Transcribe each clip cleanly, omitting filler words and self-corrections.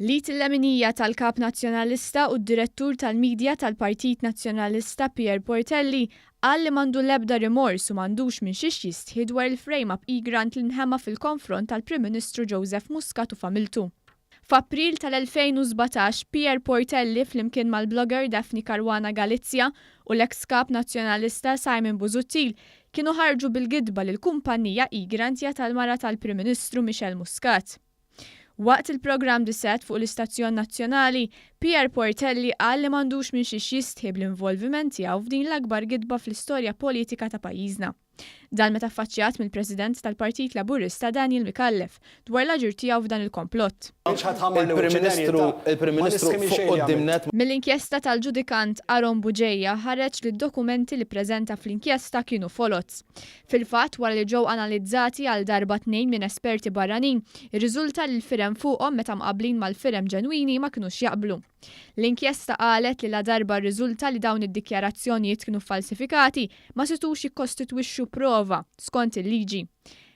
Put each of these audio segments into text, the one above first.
L-id il-leminija tal-Kap Nazzjonalista u d-Direttur tal-Media tal-Partit Nazzjonalista Pierre Portelli qal li m'għandu l-ebda rimors u m'għandux minn xiex jistħi dwar il-frame-up Egrant li nħema fil-konfront tal-Prim Ministru Joseph Muscat u familtu. F'April tal-2017, Pierre Portelli flimkien mal-blogger Daphne Caruana Galizia u l-eks Kap Nazzjonalista Simon Busuttil kienu ħarġu bil-gidba li l-kumpannija Egrant hija tal-mara tal-Prim Ministru Michelle Muscat. Waqt il-programm The Set fuq l-istazzjon nazzjonali, Pierre Portelli qal li m'għandux minn xiex jistħi bl-involviment tiegħu f'din l-akbar gidba fl-istorja politika ta' pajjiżna. Dan meta ffaċċjat mill-President tal-Partit Laburista Daniel Micallef dwar l-aġir tiegħu f'dan il-komplott. Il-Prim Ministru, il-Prim Ministru fuq quddiem nett. Mill-inkjesta tal-ġudikant Aaron Bugeja ħareġ li d-dokumenti li ppreżenta fl-inkjesta kienu foloz. Fil-fatt, wara li ġew analizzati għal darba tnejn minn esperti barranin, irriżulta li l-firem fuqhom meta mqabblin mal-firem ġenwini ma kinux jaqblu. L-inkjesta qalet li ladarba rriżulta li dawn id-dikjarazzjonijiet kienu ffalsifikati, ma setgħux jikkostitwixxu prova, skont il-liġi.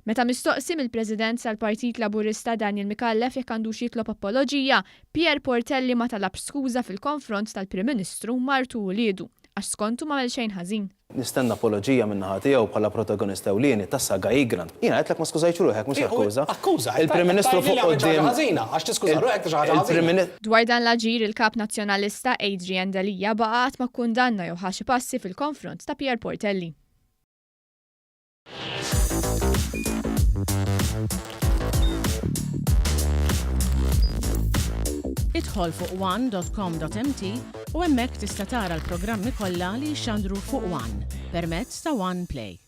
Meta mistoqsi mill-President tal-Partit Laburista Daniel Micallef jekk għandux jitlob apoloġija, Pierre Portelli ma talabx skuża fil-konfront tal-Prim Ministru, martu u uliedu, għax skontu m'għamel xejn ħażin. Nistenna apoloġija min-naħa tiegħu bħala protagonista ewlieni tas-saga Egrant. Jiena għedtlek ma skużajtx ruħek, mhux akkuża. Akkuża, Il-Prim Ministru fuq quddiem. Dwar dan l-aġir, il-Kap Nazzjonalista Adrian Delia baqa' qatt ma kkundanna jew ħa xi passi fil-konfront ta' Pierre Portelli. Idħol fuq one.com.mt u hemmhekk tista' tara l-programmi kollha li jixxandru fuq One permezz ta' One Play.